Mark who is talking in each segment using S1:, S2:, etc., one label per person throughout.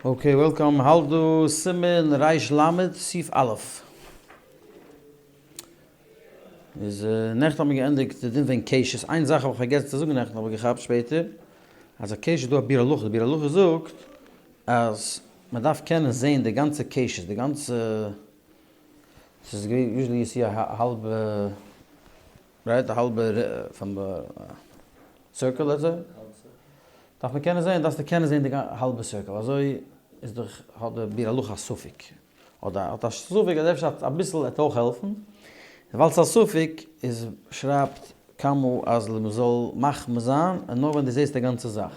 S1: Okay, welcome, האלט דא סימן ריש למד סעיף א'. איז נעכטן האט מען געענדיגט די דין וועגן קשת, איין זאך האב איך פארגעסן צו זאגן נעכטן האב איך געכאפט שפעטער, אז א קשת איז דא א ביאור הלכה, די ביאור הלכה זאגט אז מען דארף קענען זעהן די גאנצע קשת, די גאנצע, ס'איז usually you see א האלבע right, א האלבע פון די circle let's say, דארף מען קענען זעהן, דארפסטו קענען זעהן די האלבע circle, אזוי איז דאך האט די ביאור הלכה א ספק, אדער האט א ספק אז אפשר אביסל וועט אויך העלפן, ווייל ס'איז א ספק איז שרייבט כמה אז מ'זאל מחמיר זיין און נאר ווען דו זעהסט די גאנצע זאך.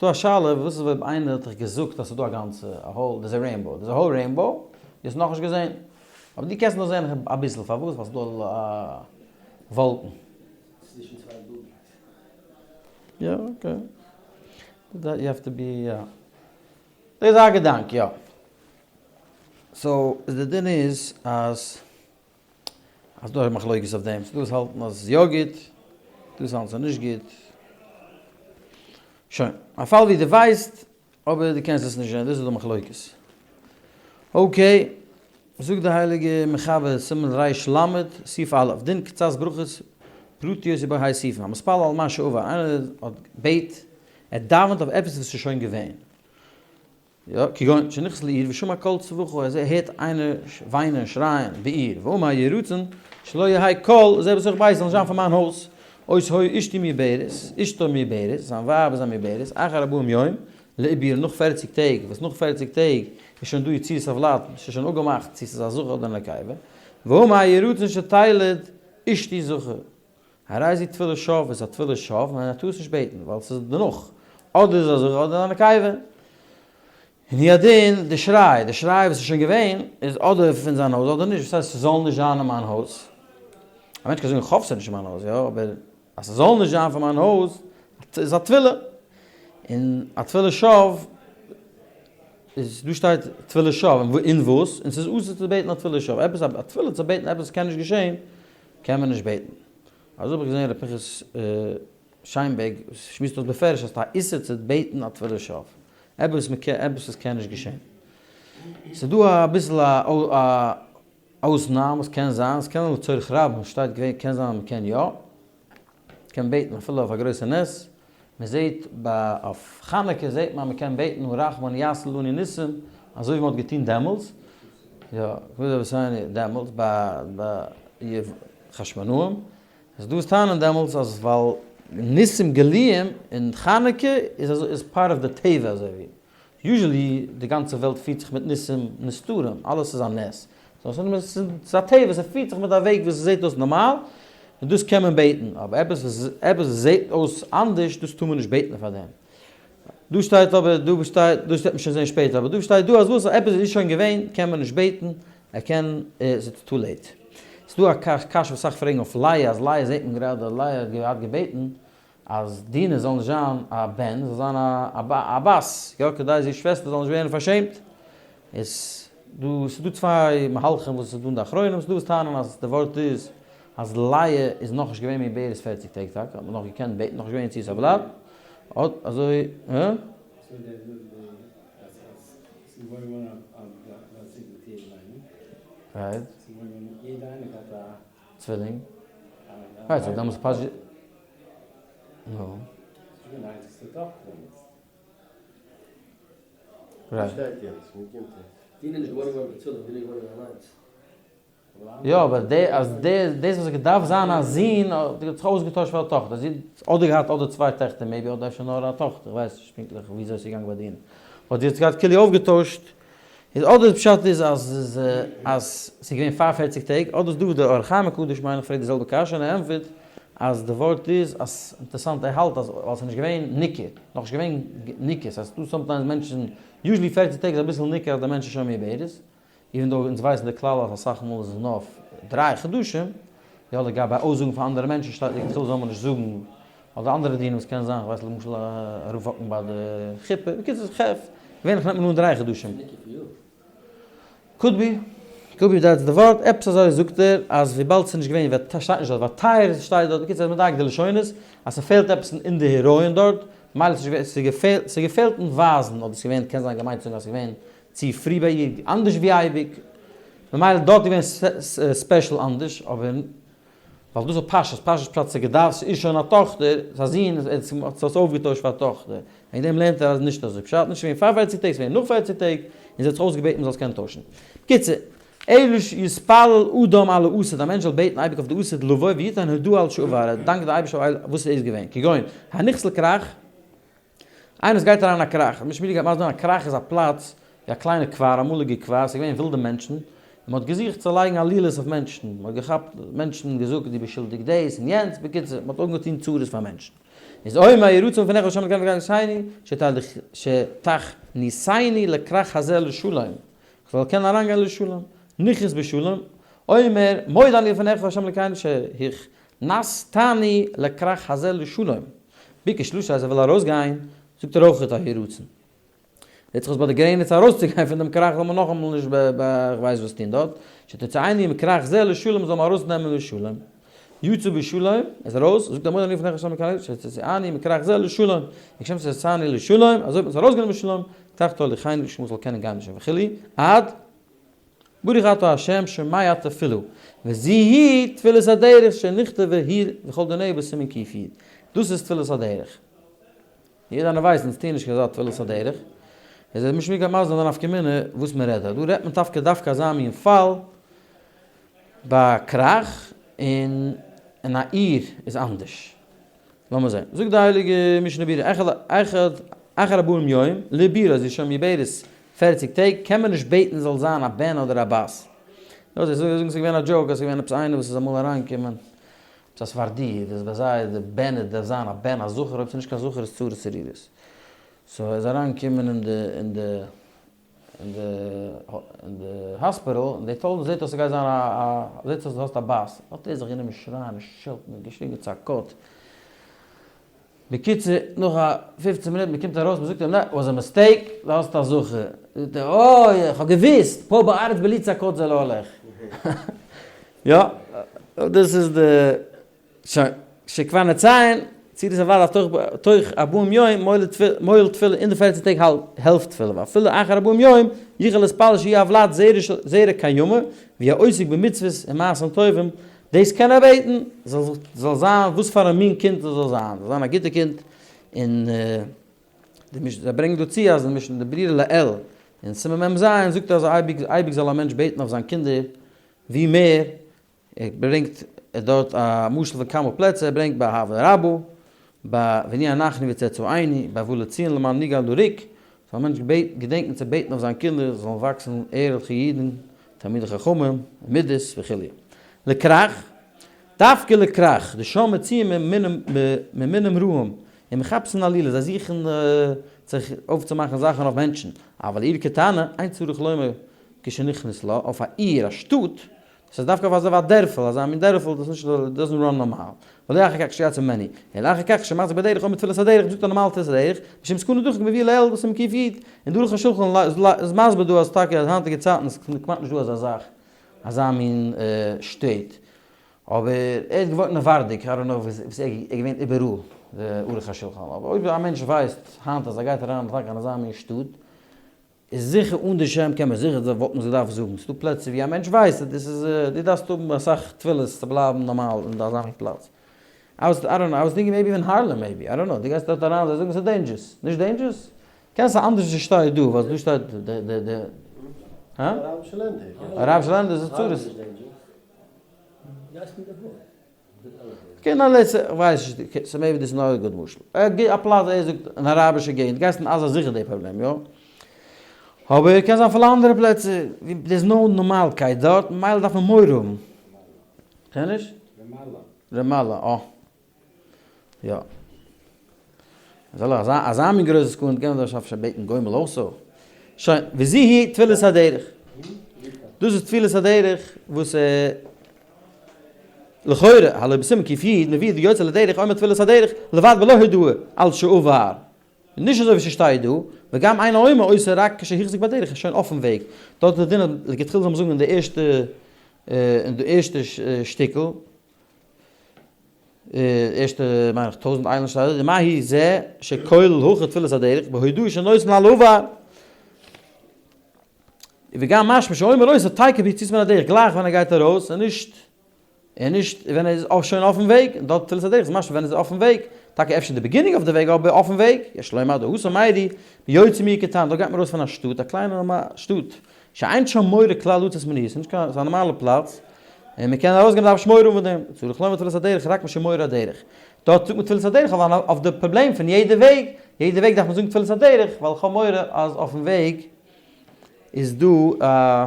S1: דא א שאלה וואס איז אויב איינער האט דיך געזאגט אז ס'איז דא א גאנצע א whole there's a rainbow there's a whole rainbow דו האסט נאכנישט געזעהן אבער דו קענסט נאר זעהן אביסל פארוואס ווייל ס'איז דא א וואלקן.
S2: צווישן צוויי buildings.
S1: יא okay. You have to be יא. דאס איז א געדאנק יא. So איז די דין איז אז אז דא איז מחלוקת אויף דעם, ס'דא וואס האלטן אז ס'איז יא גוט, דא וואס האלטן ס'איז נישט גוט. שוין, א פאל ווי דו ווייסט אבער דו קענסט עס נישט זען, דאס איז די מחלוקת. Okay, זאגט די הייליגע מחבר, סימן ריש למד, סעיף א', דין קצת ברכות פרטיות ובו ה' סעיפים, המתפלל על מה שעבר, איינער האט בעט, ער דאווענט אויף עפעס וואס איז שוין געווען. יא, כגון שנכנס לעיר ושמע קול צווחה, ער הערט איינער וויינען און שרייען בעיר, ואמר יהי רצון שלא יהא קול זה בתוך ביתי, זאל נישט זיין פון מיין הויז, או שהיה אשתי מעוברת, אשתו מעוברת, זיין ווייב איז א מעוברת, אחר ארבעים יום לעיבור, נאך פערציג טעג, וואס נאך פערציג טעג איז שוין דא יציאת הוולד, ס'איז שוין אפגעמאכט צו ס'איז א זכר אדער נקבה, ואמר יהי רצון שתלד אשתי זכר, הרי זו תפילת שוא איז א תפילת שוא און ער טאר עס נישט בעטן ווייל ס'איז דערנאך אדער איז א זכר אדער א נקבה. און הוא הדין די שריי, די שריי וואס איז שוין געווען איז אדער פון זיין הויז אדער נישט, וואס הייסט ס'זאל נישט זיין אין מיין הויז? א מענטש קען זאגן איך האף ס'איז נישט אין מיין הויז, יא, אבער אז ס'זאל נישט זיין פון מיין הויז איז א תפילה, און א תפילת שוא איז דא שטייט תפילת שוא און וואס? און ס'איז אסור צו בעטן א תפילת שוא, עפעס א תפילה צו בעטן עפעס וואס קען נישט געשען קען מען נישט בעטן. אזוי האב איך געזען ר' פנחס שיינבערג שמועסט אויס בפירוש אז ס'איז א איסור צו בעטן א תפילת שוא, עפעס וואס מ'קען עפעס וואס קען נישט געשען. ס'איז דא אביסל א אויסנאם וואס קען זיין, ס'קען זיין לצורך רבים, שטייט געווען קען זיין אז מ'קען יא. קען בעטן אפילו אויף א גרויסע נס, מען זעט ביי אויף חנוכה זעט מען אז מען קען בעטן הרחמן יעשה לנו ניסים, אזוי ווי מען האט געטון דעמאלטס, יא, דעמאלטס ביי חשמונאים, איז דא וואס טענה'ן דעמאלטס אז ווייל ניסים גלויים אין חנוכה איז איז part of די טבע אזוי ווי usually די גאנצע וועלט פירט זיך מיט ניסים נסתרים, אלעס איז א נס, ס'איז א טבע, ס'פירט זיך מיט א וועג וואס ס'זעט אויס נארמאל, און דאס קען מען בעטן, אבער עפעס וואס עפעס וואס זעט אויס אנדערש דאס טאר מען נישט בעטן פאר דעם. דא שטייט אבער, דא שטייט, דאס וועט מען שוין זען שפעטער, אבער דא שטייט דא אז וואס עפעס איז שוין געווען קען מען נישט בעטן, ער קען, ס'איז too late. ס'איז דא א קשיא וואס אסאך פרעגן אויף לאה, אז לאה זעט מען גראדע, לאה האט געהאט געבעטן אז דינה זאל נישט זיין א בן, זאל זיין א בת, יא, כדי זי שוועסטער זאל נישט ווערן פארשעמט. איז דא, ס'איז דא צוויי מהלכים וואס איז דא אין די אחרונים, ס'איז דא וואס טענה'ן אז די ווארט איז אז לאה איז נאכנישט געווען מעוברת פערציג טעג טאקע, האט מען נאך געקענט בעטן, נאכנישט געווען יציאת הוולד, אט אזוי, הא? Right. צווילינג. Right, so דעמאלטס פאסט. נו. יא אבער די אז די דאס וואס האט געדארפט זיין א זון האט זיך אויסגעטוישט פאר א טאכטער זי האט אדער געהאט אדער צוויי טעכטער maybe אדער אפשר נאר א טאכטער איך ווייס נישט פונקטליך וויאזוי עס איז געגאנגען ביי דינא באט זי האט געהאט כאילו אויפגעטוישט איז אדער פשט איז אז אז ס'איז געווען פאר פערציג טעג, אדער איז דא דער אור החיים הקדוש מיין איך פרעגט די זעלבע קשיא און ער ענטפערט אז די ווארט איז אז אינטערסאנט ער האלט אז ווייל ס'איז נישט געווען ניכר, נאכנישט געווען ניכר, ס'הייסט ס'דא sometimes מענטשן, usually פערציג טעג איז אביסל ניכר אז די מענטש איז שוין מעוברת, even though אונז ווייסן די כלל אז אסאך מאל איז עס נאר אויף דריי חדשים, יא לגבי אויסזאגן פאר אנדערע מענטשן שטייט לכתחילה זאל מען נישט זאגן, אדער אנדערע דינים וואס קען זיין, כ'ווייס למשל אראפוואקן ביי די חופה, בקיצור כ'ח, געווענליך נעמט מען אן דריי חדשים. Could be, could be that's די ווארט, עפעס אזוי זאגט ער אז וויבאלד ס'איז נישט געווען, שטייט נישט דארט ותהר שטייט דארט, בקיצור ער איז מדייק די לשונות אז ס'פעלט עפעס אין די הריון דארט. ממילא ס'איז נישט געווען, ס'איז געפעלט אין ווייזן אדער ס'איז געווען, קען זיין געמיינט צו זאגן אז ס'איז געווען צו פרי ביי איר, אנדערש ווי אייביג, ממילא דארט איז געווען special אנדערש, אבער ווייל דאס איז פשט, פשט פשט ס'איז געדארפט, ס'איז שוין א טאכטער, ס'איז א זון, האט עס אויפגעטוישט פאר א טאכטער, וועגן דעם לערנט ער אז נישט אזוי פשט, נישט געווען פאר פערציג טעג, ס'איז געווען נאך פערציג טעג, און זי האט זיך אויסגעבעטן מ'זאל עס קענען טוישן. בקיצור, אלא שיתפלל אדם על העתיד, א מענטש זאל בעטן אייביג אויף די עתיד לבוא ויתן הודאה על שעבר, ער דאנקט די אייבערשטער אויף וואס איז געווען, כגון, הנכנס לכרך, איינער וואס גייט אריין אין א כרך, רבי שמואל גייט מסביר זיין א כרך איז א פלאץ ווי א קליינע כפר, אמאליגע כפר, ס'איז געווען ווילדע מענטשן, און מ'האט געזוכט צו לייגן עלילות אויף מענטשן, מ'האט געכאפט מענטשן און געזאגט דו ביסט שולדיג דאס און יענץ, בקיצור, מ'האט אנגעטון צרות פאר מענטשן. איז אומר יהי רצון מלפניך השם אלקינו ואלקי אבותינו שתכניסני לכרך הזה לשלום, כ'זאל קענען אריינגיין לשלום, נכנס בשלום, אומר מודה אני לפניך השם אלקינו שהכנסתני לכרך הזה לשלום, ביקש לצאת אז ער וויל ארויסגיין, זאגט ער אויך א יהי רצון. זעט זיך אויס ביי די גרעניץ ארויסצוגיין פון דעם כרך זאל מען נאכאמאל נישט כ'ווייס וואס טון דארט, שתוציאני מכרך זה לשלום זאל מען ארויסנעמען לשלום. יצא בשלום, איז ארויס, זאגט ער מודה אני לפניך השם אלקינו שתוציאני מכרך זה לשלום, וכשם שהוציאתני לשלום, אזוי האט מען עס ארויסגענומען בשלום, כך תוליכני לשלום זאל קענען גיין לשלום וכו', עד ברוך אתה ה' שומע תפילה, וזו היא תפילת הדרך שנכתבה היא וכל דיניה בסימן קי. דאס איז תפילת הדרך. יעדער איינער ווייסט אונז טוען נישט קיין אזא תפילת הדרך, איז ער נישט מיר קיין מזל אדער נפקא מינה וואס מען רעדט דא, דא רעדט מען דווקא דווקא אזא מין פאל ביי כרך און אין א עיר איז אנדערש. לאמיר זען, זאגט די הייליגע משנה ברורה, אחד אחד אחר ארבעים יום לעיבורה, זי איז שוין מעוברת פערציג טעג, קען מען נישט בעטן זאל זיין א בן אדער א בת. יא זיי זאגן ס'איז געווען א joke אז ס'איז געווען עפעס איינער וואס איז אמאל אריינגעקומען עפעס א ספרדי, דאס ביי זיי די בן דארף זיין א בן א זכר, אויב ס'איז נישט קיין זכר איז צרות צרורות. so ער איז אריינגעקומען אין די אין די אין די אין די האספיטאל און די told אים זעט אויס ס'גייט זיין א א זעט אויס דו האסט א בת, האט ער זיך גענומען שרייען און שעלטן און געשריגן צעקות. בקיצור נאך א פופצן מינוט מ'קומט ארויס מ'זאגט אים נע was a mistake דו האסט א זכר, זאגט ער אוי איך האב געוויסט פה בארץ בלי צעקות זה לא הולך. יא דאס איז די שוין שכבר נציין צורת הוועד אז תוך ארבעים יום מועיל תפילה אין די פערצן טעג העלפט תפילה ואפילו אחר ארבעים יום יוכל להתפלל שיהיה הולד זרע קיימא ויהיה עוסק במצוות ומעשים טובים דאס קען ער בעטן זאל זיין וואס פאר א מין קינד עס זאל זיין זאל זיין א גוטע קינד און די משנה זיי ברענגען דא צו אז די משנה ברורה לעיל אין סימן מ ז זאגט אז אייביג אייביג זאל א מענטש בעטן אויף זיין קינדער ווי מער ער ברענגט דארט א משל פון כמה פלעצער, ער ברענגט ביי אהבה רבה, ביי ונהיה אנחנו וצאצאינו, ביי ובא לציון למען נגאל לריק, זאל א מענטש געדענקן צו בעטן אויף זיין קינדער זיי זאלן וואקסן ערליכע אידן, תלמידי חכמים, מידות וכו'. לכרך, דווקא לכרך, דשם מוציאים ממינים רעים, ומחפשין עלילה, זיי זוכן זיך אויפצומאכן זאכן אויף מענטשן, אבל עיר קטנה, אין צריך לומר כשנכנס לה, אויף א עיר, א שטאט, ס'איז דווקא אויף אזא ווי א דערפל, אזא מין דערפל דאס נישט doesn't run נארמאל. ולא אחר כך שיצא ממנו, אלא אחר כך שמחזיק בדרך אומר תפילת הדרך, זאגט א נארמאלע תפילת הדרך, משום סכנה דוחק מביא לעיל וואס איז מקיף איד, און דער ערוך השולחן איז מסביר דא אז טאקע אז היינטיגע צייטן איז כמעט נישט דא אזא זאך, אזא מין שטעט. אבער ער האט געוואוינט אין נאווארדיק, I don't know וואס ער איז געווען איבעראל, דער ערוך השולחן. אבער אויב א מענטש ווייסט היינט אז ער גייט אריין טאקע אין אזא מין שטאט, איז זיכער אן די שם קען מען זיכער וואלט מען עס געדארפט זאגן, ס'דא פלעצער ווי א מענטש ווייסט אז דאס איז דו דארפסט האבן אסאך תפילות צו בלייבן נארמאל אין אזא מין פלאץ. I was I don't know, I was thinking maybe אין הארלעם maybe, I don't know, דו גייסט דארט אריין זיי זאגן ס'איז dangerous, נישט dangerous? קען זיין אנדערש ווי ס'שטייט דא, ווייל דא שטייט די די די הא?
S2: אראבישע לענדער.
S1: אראבישע לענדער איז צרות. כן אלעס, איך ווייס נישט, so maybe דאס איז נאר א גוט משל. א פלאץ ער זאגט אן אראבישע געגנט, גייסט אין עזה זיכער די פראבלעם, יא? אבער קען זיין פילע אנדערע פלעצער ווי דער איז נאו נארמאלקייט דארט, ממילא דארף מען מורא האבן. קען נישט?
S2: רמאללה.
S1: רמאללה, אה. יא. אזא אזא מין גרויסע סכנה קען מען דאך אפשר בעטן גומל אויך so. שוין, וזו היא תפילת הדרך. דאס איז תפילת הדרך וואס לכאורה, הלא בסימן קי מביא די יוצא לדרך אומר תפילת הדרך לבד בלא הודאה על שעבר. נישט אזוי ווי ס'שטייט דא, וגם אינו אומר אותה רק כשהחזיק בדרך, איז שוין אויפן וועג. דארט איז די דין אז לכתחילה זאל מען זאגן אין די ערשטע אין די ערשטע שטיקל. ערשטע מיין איך טויזענט איילן שטייט דארט, ומה הוא זה שכולל הכא תפילת הדרך בהודאה שנותן על העבר. וגם משמע שאומר אותה תיכף ביציאתו מן הדרך, גלייך ווען ער גייט ארויס און נישט און נישט ווען ער איז שוין אויפן וועג, און דארט תפילת הדרך איז משמע ווען ער איז אויפן וועג, טאקע אפשר די beginning אויף די וועג אבער אויפן וועג, יש לומר דהתם מיירי ביוצא מעיר קטנה, דארט גייט מען ארויס פון א שטאט, א קליינע שטאט, שאין שם מורא כלל לצאת מן העיר, ס'איז נישט קיין, ס'איז א נארמאלע פלאץ, און מען קען ארויסגיין מ'דארף נישט מורא האבן פון דעם, צריך לומר תפילת הדרך רק משום מורא הדרך, דארט זאגט מען תפילת הדרך אויף די פראבלעם פון יעדע וועג, יעדע וועג דארף מען זאגן תפילת הדרך, ווייל איך האב מורא אז אויפן וועג איז דא א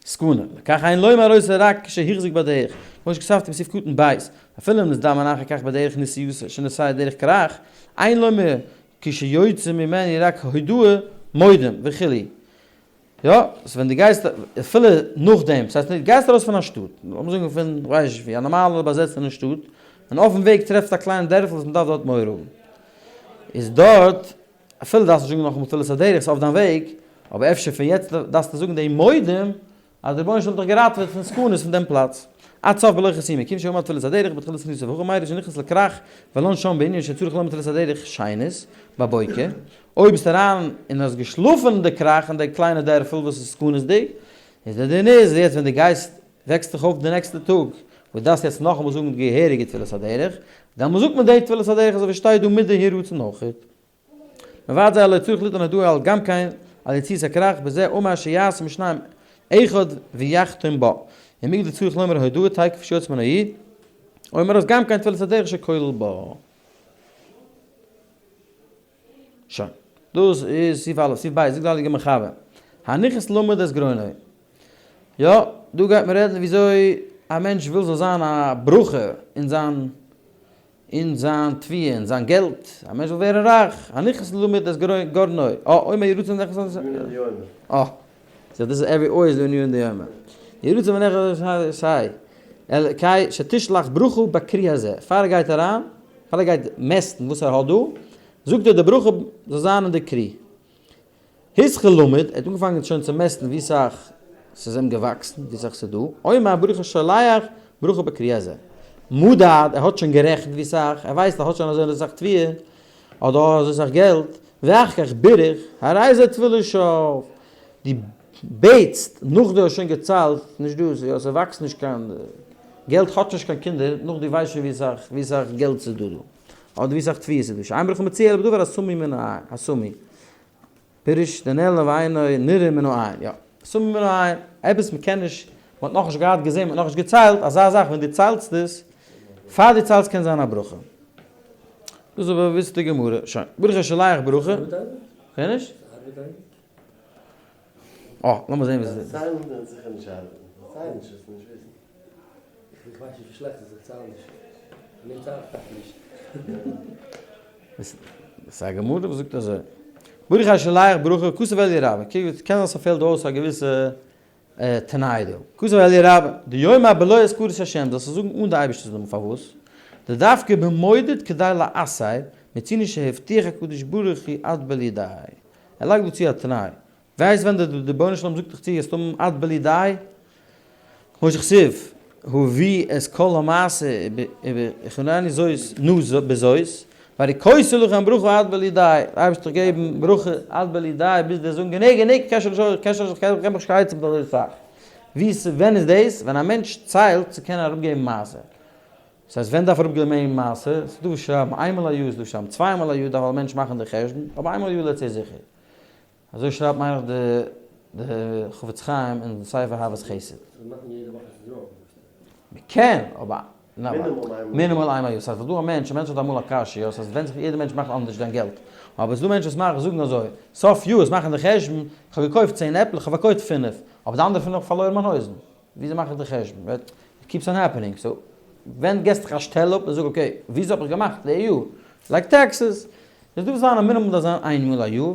S1: סכנה, לכך אין לומר אותו רק כשהחזיק בדרך, כמו שכתבתי בסעיף קטן ב', אפילו אם נזדמן אחר כך בדרך נסיעתו שנוסע דרך כרך, אין לומר כשיוצא ממנו רק הודאה מודים וכו'. יא, סאו ווען דו גייסט אפילו נאכדעם, ס'הייסט דו גייסט ארויס פון א שטאט, לאמיר זאגן פון כ'ווייס נישט ווי, א נארמאלע באזעצטע שטאט, און אויפן וועג טרעפסטו א קליינע דערפל וואס מ'דארף דארט מורא האבן, איז דארט, אפילו דארפסט נישט זאגן נאכאמאל תפילת הדרך, ס'איז אויף דיין וועג, אבער אפשר פון יעצט דארפסטו זאגן די מודים אז דער רבונו של עולם האט דיך געראטעוועט פון סכנות פון דעם פלאץ. עד סוף בלא חתימה, כיוון שאמר תפילת הדרך בתחילת כניסתו והכא מיירי שנכנס לכרך ולן שם בענין שצריך לומר תפילת הדרך שנית בבוקר, אויב ביסטו אריין און האסט געשלאפן אין די כרך אין די קליינע דערפל וואס איז סכנות'דיג, איז די דין איז יעצט ווען דו גייסט וועקסט דיך אויף די נעקסטע טאג וואס דארפסט יעצט נאכאמאל זאגן די געהעריגע תפילת הדרך, דעמאלס זאגט מען די תפילת הדרך אזוי ווי שטייט דא מיט די יהי רצון אויכעט. מ'ווארט זיי לא צריך ליתן הודאה על גם כן על יציאת הכרך בזה אמר שיעשה משניים אחד ויחתום בה ומגדל צריך לומר הודאה תיכף שיוצא מן העיר אומר אז גם כן תפילת הדרך שכולל בה. שוין. דאס איז סעיף א'. סעיף ב' זאגט די הייליגע מחבר הנכנס למוד את גרעונו. יא, דא גייט מען רעדן וויאזוי א מענטש וויל זאל זיין א ברכה אין זיין אין זיין תבואה, אין זיין געלט, א מענטש זאל ווערן רייך, הנכנס למוד את גרעונו, אה, אומר יהי רצון ונכנס, אה, סאו דאס איז עווערי אויס די ענין דיומא, יהי רצון ונכנס סיי, אלקי שתשלח ברכה בכרי הזה, פאר ער גייט אריין, פאר ער גייט מעסטן וואס ער האט דא, זאגט ער די ברכה זאל זיין אין די כרי. התחיל למוד, ער האט אנגעפאנגען שוין צו מעסטן ווי סאך ס'איז אים געוואקסן, ווי סאך ס'איז דא, אומר ברוך השולח ברכה בכרי הזה. מדד, ער האט שוין גערעכנט ווי סאך, ער ווייסט ער האט שוין אזוי און אזוי סאך תבואה, אדער אזוי סאך געלט, ואחר כך בירך, הרי זה תפילת שוא. דו בעטסט נאך דו האסט שוין געציילט, נישט דא, יא ס'וואקסט נישט קיין, געלט האט נישט קיין קינדער, נאך דו ווייסט שוין ווי סאך, ווי סאך געלט ס'איז דא דא. אדער ווי סאך תבואה ס'איז דא, שאין ברכה מצויה אלא בדבר הסמוי מן העין, הסמוי, פירוש דנעלם ואינו נראה מן העין, יא, סמוי מן העין, עפעס מ'קען נישט, מ'האט נאכנישט געהאט געזען, מ'האט נאכנישט געציילט, אזא זאך ווען דו ציילסט עס, פאר דו ציילסט קען זיין א ברכה. דאס איז א באוואוסטע גמרא, שוין, ברוך השולח ברכה, קען נישט? אה, לאמיר זען וואס עס איז.
S2: ציילן וועט זיכער נישט ארבעטן, ציילן נישט וועסטו נישט וויסן. איך ווייס נישט ווי שלעכט ס'איז, איך צייל נישט. פון דעם צייל איך טאקע נישט.
S1: ס'איז א גמרא וואס זאגט אזוי. ברוך השולח ברכה כתב אלי' רבה. קען זיין ס'פעלט דא אויס א געוויסע תנאי דא. כתב אלי' רבה, דיומא בלא הזכרת השם, זאלסט עס זאגן אן די אייבערשטער'ס נאמען, פארוואס? דדווקא במודד כדי לעשר, מצינו שהבטיח הקדוש ברוך הוא עד בלי די. ער לייגט דא צו א תנאי. ווייסט ווען די רבונו של עולם זאגט דיך צו וועסט האבן עד בלי די, כמו שכתוב, הביא את כל המעשה ובחנוני זאת נא בזאת, והריקותי לכם ברכה עד בלי די, דער אייבערשטער וועט דיך געבן ברכה עד בלי די ביז דו וועסט זאגן גענוג גענוג קען שוין נישט קען מיך נישט קיין עצה מיט אזוי סאך. ווי ווען איז דאס? ווען א מענטש ציילט צו קענען אראפגעבן מעשר. דאס הייסט ווען דארף אראפגעבן מעשר? ס'איז דא וואס שרייבן איינמאל א יאר, ס'איז דא וואס שרייבן צוויי מאל א יאר דארף א מענטש מאכן די חשבון, אבער איינמאל א יאר let's say זיכער. אזוי שרייבט מיין איך די די חפץ חיים אין ספר אהבת חסד. מ'קען, אבער מינימאל איינמאל א יאר. ס'הייסט ס'דא א מענטש, א מענטש האט אמאל א קשיא, יא, ס'הייסט ווענדט זיך יעדע מענטש מאכט אנדערש זיין געלט. אבער ס'דא מענטשן וואס מאכן זאגן אזוי, סוף יאר, מאכן די חשבון, כ'האב געקויפט צען עפלעך, כ'האב פארקויפט פינף, אבער די אנדערע פינף האב איך פארלוירן מיין הויזן. וויאזוי מאך איך די חשבון? It keeps on happening. So, ווען געסט דיך א שטעל אפ און זאג okay, וויאזוי האב איך געמאכט די יאר? Like taxes. איז דא זיין א מינימום דארף זיין איין מאל א יאר.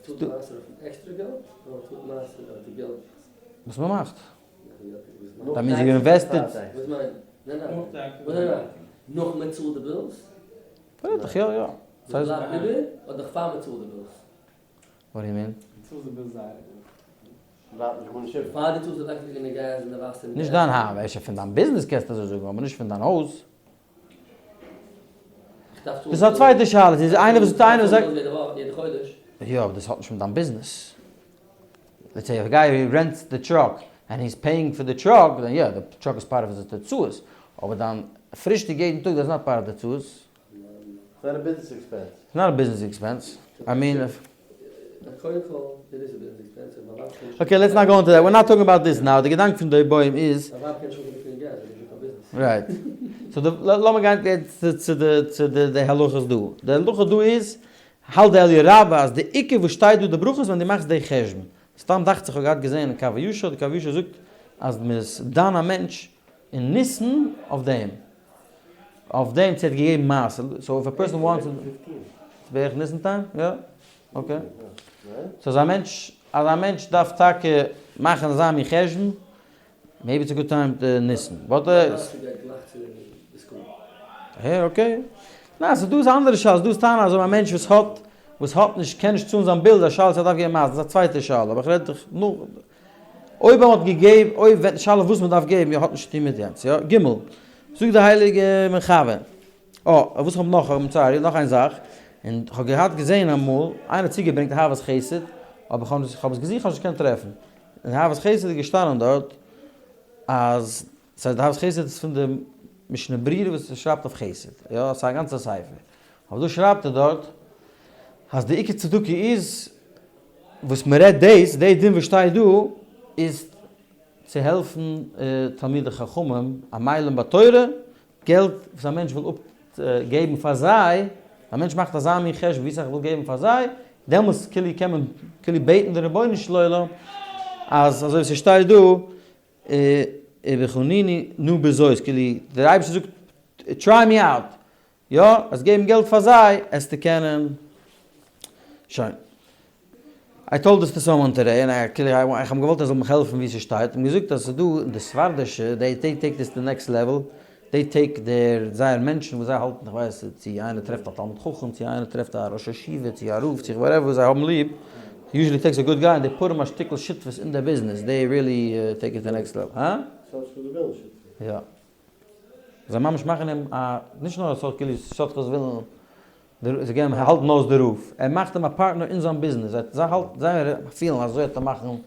S2: צאלט מעשר אויף עקסטרע געלט אדער צאלט מעשר אויף די געלט?
S1: וואס מען מאכט. That means you invested.
S2: וואס מיינט? ניין ניין. נאך מען צאלט די bills?
S1: פאררעדט דיך יא יא.
S2: וואס בלייבט איבער אדער פאר מען צאלט די bills?
S1: What do you mean?
S3: צאלסט די bills זייער גוט.
S2: בלייבט נישט גארנישט איבער. פאר דו צאלסט די עלעקטריק און די געז און די וואסער.
S1: נישט דיין היים, אפשר פון דיין ביזנעס קענסטו אזוי זאגן אבער נישט פון דיין הויז. דאס איז א צווייטע שאלה, ס'איז איינער וואס איינער וואס זאגט. יא אבער דאס האט נישט מיט דיין ביזנעס. לעטס סעי א גיי רענטס די טראק ענד היז פעיאינג פאר די טראק, דען יא די טראק איז פארט אוו די הוצאות, אבער דיין פרישטאג יעדן טאג דעטס נאט פארט אוו די הוצאות.
S2: איטס נאט א ביזנעס עקספענס.
S1: איטס נאט א ביזנעס עקספענס. איי מין איף. אקעי לעטס נאט גאו אינטו דעט, ווער נאט טאלקינג אבאוט דיס נאו, די געדאנק פון די בוים איז. רייט. סאו די, לאמיר גיין יעצט צו די צו די די הלכות דא. די הלכה דא איז, האלט די אליה רבה אז די עיקר וואס שטייט דא די ברכות ווען דו מאכסט די חשבון. סתם דאכט זיך כ'האב געהאט געזען אין קב הישר, די קב הישר זאגט אז מ'איז דן א מענטש אין ניסן אויף דעם. אויף דעם צו ער האט געגעבן מעשר. סאו איף א פערסאן וואנטס טו. בערך ניסן טיים? יא? אקעי. סאו אז א מענטש, אז א מענטש דארף טאקע מאכן אזא מין חשבון, מעיבי איטס א גוד טיים טו ניסן. באט. הער, אקעי. ניין, ס'איז דא איז א אנדערע שאלה, ס'איז דא איז טענה אז אויב א מענטש וואס האט, וואס האט נישט, קען נישט צאלן זיין ביל, איז א שאלה צו ער דארף געבן מעשר, דאס איז א צווייטע שאלה, אבער איך רעד דאך נאר, אויב מען האט געגעבן, אויב ווען, שאלה וואס מען דארף געבן, יא האט נישט צוטון מיט יענץ, יא. ג. זאגט די הייליגע מחבר. אה, וואס איך האב נאך, איים סארי, נאך איין זאך, און כ'האב געהאט געזען אמאל, איינער האט צוגעברענגט אהבת חסד, אבער כ'האב נישט, כ'האב עס געזוכט, כ'האב נישט געקענט טרעפן. אין אהבת חסד איז געשטאנען דארט, אז, ס'הייסט די אהבת חסד איז פון די משנה ברורה וואס ער שרייבט אויף חסד, יא, ס'איז א גאנצע ספר. אבער דא שרייבט ער דארט, אז די עיקר צדקה איז, וואס מ'רעדט דאס, די דין וואס שטייט דא, איז צו העלפן תלמידי חכמים, עמלים בתורה, געלט וואס א מענטש וויל אפגעבן פאר זיי, א מענטש מאכט אזא מין חשבון ווי סאך איך וויל געבן פאר זיי, דעמאלטס כאילו קען מען כאילו בעטן די רבונו של עולם אז אזוי ווי ס'שטייט דא ובחניני נא בזאת, כאילו דער אייבערשטער זאגט try me out, יא, עסט געבן געלט פאר זיי עסטו קענען, שוין. איי טאלד דיס טו סאמאן טודעי און כאילו איך האב אים געוואלט ער זאל מיך העלפן ווי ס'שטייט, האט אים געזאגט אז ס'איז דא אין די ספרדישע דעי דעי טעיק דיס טו די נעקסט לעוועל, דעי טעיק דער זייער מענטשן וואס זיי האלטן איך ווייס צו איינער טרעפט א תלמיד חכם צו איינער טרעפט א ראש ישיבה צו א רב צו וואטעווער וואס זיי האבן ליב, יוזשעלי טעיקס א גוד גיי און דעי פוט אים א שטיקל שותפות אין דער ביזנעס, דעי ריעלי טעיק איט טו די נעקסט לעוועל. הא? יא. זיי ממש מאכן אים א, נישט נאר א סארט כאילו שדכות ווילן, זיי גייען האלטן אויס די רב, ער מאכט אים א פארטנער אין זיין ביזנעס, זיי זיי האלטן, זיי פילן אזוי וועט ער מאכן, אזוי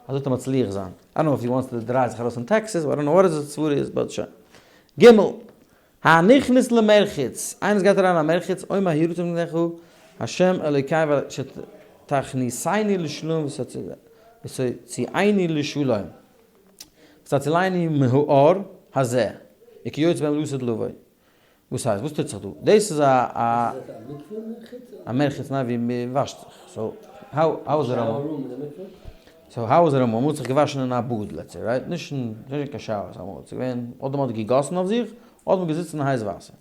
S1: וועט ער מצליח זיין, איי דאנט נאו איף הי וואנטס טו דריי זיך ארויס פון טעקסעס, איי דאנט נאו וואט היז סברה איז, באט שוין. ג. הנכנס למרחץ, איינער וואס גייט אריין אין א מרחץ, אומר יהי רצון מלפניך ה' אלוקי שתכניסני לשלום ותוציאני לשלום. ותצילני מהאור הזה, וכיוצא בהם לעתיד לבוא. וואס הייסט? וואס טוט זיך דא? דאס איז א א. א מרחץ ניין ווי מען וואשט זיך. סאו האו האו איז די רמא? סאו האו איז די רמא? מען האט זיך געוואשן אין א באד לעטס סעי רייט? נישט אין נישט קיין שאוערס אמאל. ס'איז געווען אדער מען האט געגאסן אויף זיך אדער מען האט געזיצן אין הייס וואסער.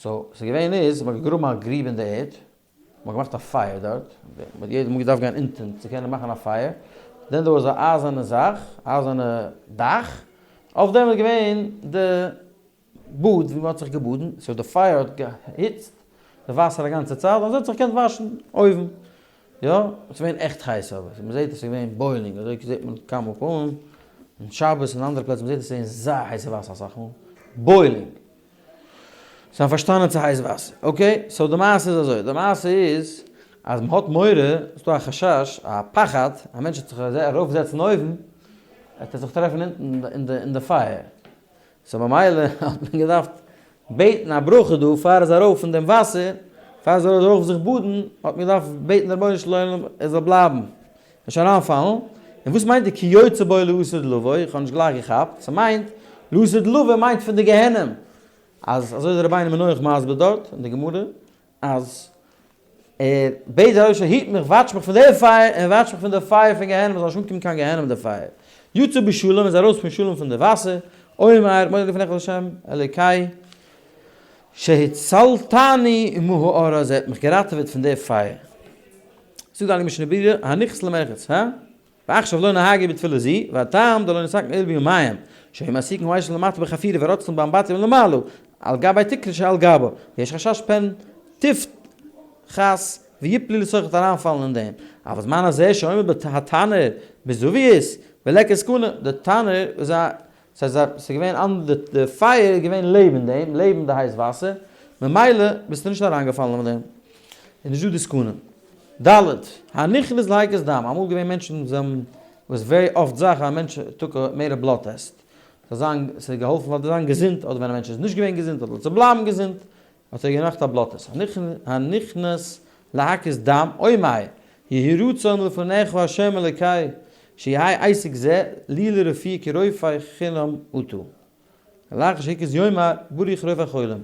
S1: סאו ס'איז געווען איז מען האט געגראבן א גריב אין די ערד. מ'האט געמאכט א פייער דארט, מ'האט יעדער מאל געדארפט גיין אונטען צו קענען מאכן א פייער, דען דער וואס א אייזערנע זאך, אייזערנע דאך, אויף דעם איז געווען די באד ווי מ'האט זיך געבאדן, סאו די פייער האט געהיצט די וואסער א גאנצע צייט, אזוי האט זיך געקענט וואשן אויבן, יא, עס איז געווען עכט הייס אבער, מ'זעט עס איז געווען בוילינג, אזוי זעט מען כמה פעמים, אין שבת און אנדערע פלעצער, מ'זעט עס איז געווען זייער הייסע וואסער אסאך מאל, בוילינג. זיי האבן פארשטאנען צו הייס וואסער. אקעי, סאו די מעשה איז אזוי, די מעשה איז אז מען האט מורא, ס'איז דא א חשש, א פחד, א מענטש וועט זיך ארויף זעצן אויבן, וועט ער זיך טרעפן אונטן אין די פייער. סאו ממילא האט מען געדארפט בעטן א ברכה דא פאר ער איז ארויף אין דעם וואסער, פאר ער איז ארויף זיך באדן, האט מען געדארפט בעטן דעם רבונו של עולם ער זאל בלייבן, נישט אריינפאלן. און וואס מיינט די כיוצא בו לעתיד לבוא? איך האב נישט גלייך געכאפט. ס'מיינט, לעתיד לבוא מיינט פון די גיהנום. אז אזוי איז רבינו מנוח מסביר דארט אין די גמרא, אז ער בעט דער אויבערשטער היט מיך, וואטש מיך פון די פייער, און וואטש מיך פון די פייער פון גיהנום, זאל נישט אנקומען קיין גיהנום די פייער. יצא בשלום איז ארויס פון שלום פון די וואסער, אומר מודה לפניך לה' אלוקי שהצלתני מהאור הזה, האט מיך געראטעוועט פון די פייער. זאגט די הייליגע משנה ברורה, הנכנס למרחץ, הא? ועכשיו לא נהגו בתפילה זו, והטעם דלא נתקן אלא בימיהם, שהיו מעסיקין האש למטה בחפירה ורוצחין באמבטיה מלמעלה, על גבי תקרה שעל גבה, ויש חשש פן תפחת ויפלו לתוכה וועט אריינפאלן אין דעם, אבל זמן הזה שעומד התנור בזווית וליכא סכנה, די תנור איז א ס'איז געווען אנ די פייער איז געווען לעבן דעם, לעבן די הייס וואסער, ממילא ביסטו נישט אריינגעפאלן אין דעם, איז נישט דא די סכנה. ד. הנכנס להקיז דם, אמאל געווען מענטשן וואס האבן, וואס very אפט זאך א מענטש took a made a blood test, זאל זיין, ס'האט געהאלפן פאר זיין געזונט, אדער ווען א מענטש איז נישט געווען געזונט אדער צו בלייבן געזונט, האט ער געמאכט א blood test. הנכנס להקיז דם, אומר, יהי רצון לפניך ה' אלוקי, שיהא עסק זה לי לרפואה כי רופא חינם אתה. לאחר שהקיז יאמר ברוך רופא חולים.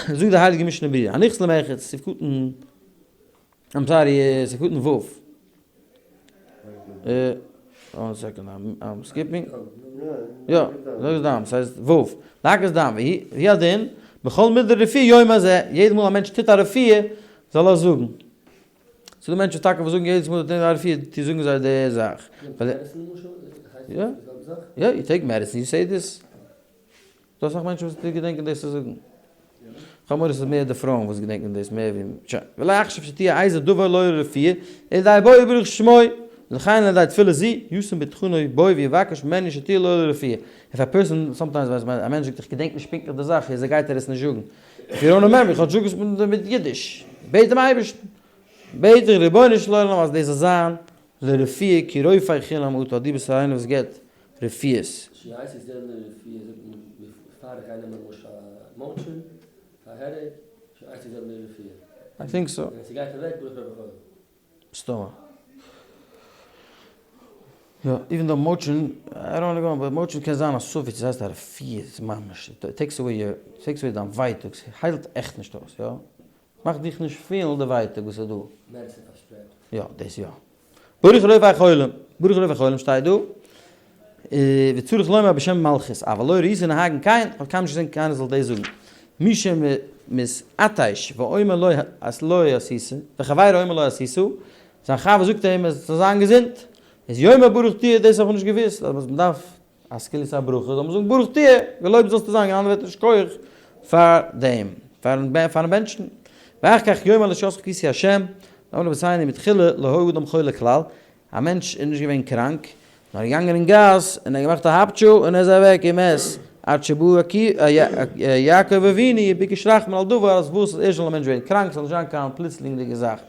S1: זאגט די הייליגע משנה ברורה, הנכנס למרחץ, סעיף קטן, I'm sorry, סעיף קטן ו'. One second, I'm skipping. יא, זאג דם, ס'הייסט ו'. להקיז דם, והוא הדין, בכל מידי רפואה יאמר זה, יעדע מאל א מענטש טוט א רפואה, זאל ער זאגן. ס'דא מענטשן טאקע וואס זאגן יעדעס מאל זיי טוען א רפואה טו זאגן זיי די זאך. יא, יא, you take medicine, you say this. ס'דא אסאך מענטשן וואס געדענקען דאס צו זאגן. כ'האב מורא ס'איז מער די פרויען וואס געדענקען דאס מער ווי. שוין. ולא אחשב שתהיה איזה דבר לא לרפואה, אלא די בו יברך שמו, לכן על ידי תפילה זו, ישם בטחונו בו ויבקש ממנו שתהיה לו לרפואה. If a person, sometimes ווען א מענטש זאגט איך געדענק נישט פונקטליך די זאך, איז ער גייט ער עס נישט זאגן. If you don't remember, כאטש זאג עס מיט אידיש. בעט דעם אייבערשטן. בעט דיך רבונו של עולם אז דאס זאל זיין לרפואה כי רופא חינם אתה, דו ביסט איינער וואס געבט רפואות.
S2: שיעי ס'איז דער לרפואה זאגט מען בעפאר איך גיי נעמען למשל א Motrin פאר headache, שיעי ס'איז דער לרפואה.
S1: I think so.
S2: ווען ס'גייט אוועק ברוך רופא חולים.
S1: מסתמא. יא, even though Motrin, I don't wanna go, but Motrin קען זיין א ספק צו ס'הייסט א רפואה, ס'איז ממש, it takes away your, it takes away דיין ווייטאג, ס'היילט עכט נישט אויס, יא? ס'מאכט דיך נישט פילן די ווייטאג וואס איז דא.
S2: medicine פאר strep.
S1: יא, דאס יא. ברוך רופא חולים, ברוך רופא חולים שטייט דא, וצריך לומר בשם מלכות, אבל לא ראיתי נוהגין כן, כ'האב קיינמאל נישט געזען קיינער זאל דאס זאגן, מי שמתעטש ואומר לו אז לא עשית, וחבירו אומר לו עשית, זיין חבר זאגט אים ער זאל זיין געזונט, איז יאמר ברוך תהיה, דאס האב איך נישט געוואוסט, אז מען דארף אז כאילו ס'איז א ברכה זאל מען זאגן ברוך תהיה, געלויבט זאלסטו זיין, אין אנדערע ווערטער שכוח פאר דעם, פארן בענטשן. ואחר כך יאמר לישועתך קיוויתי השם, אמרו רבותינו מתחילה לא היה אדם חולה כלל, א מענטש איז נישט געווען קראנק, נאר געגאנגען אין גאס און ער האט געמאכט א האפטשו און ער איז אוועק ומת, עד שבא יעקב אבינו וביקש רחמים על דבר אז וואס ערשט זאל א מענטש ווערן קראנק ס'זאל נישט זיין קיין פלוצלינגדיגע זאך,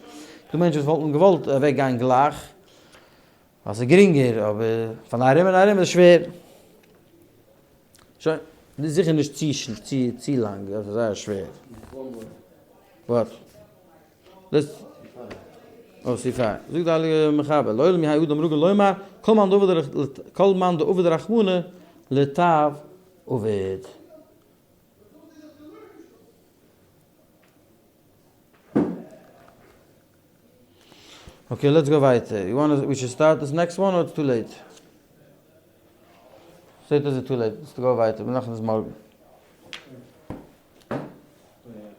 S1: ס'דא מענטשן וואס וואלטן געוואלט אוועק גיין גלייך ווייל ס'איז גרינגער, אבער פאר די ארום און ארום איז שווער. שוין, זיכער נישט צו צו לאנג, דאס איז זייער שווער. וואט? דאס אוי ס'איז פאר. זאגט די הייליגע מחבר, לעולם יהא אדם רגיל לומר, כל מאן דעביד כל מאן דעביד רחמנא לטב עביד. Okay, let's go ווייטער. You want we should start this next one or it's too late? זעט אויס איז too late. Let's go ווייטער. מיר מאכן עס מארגן.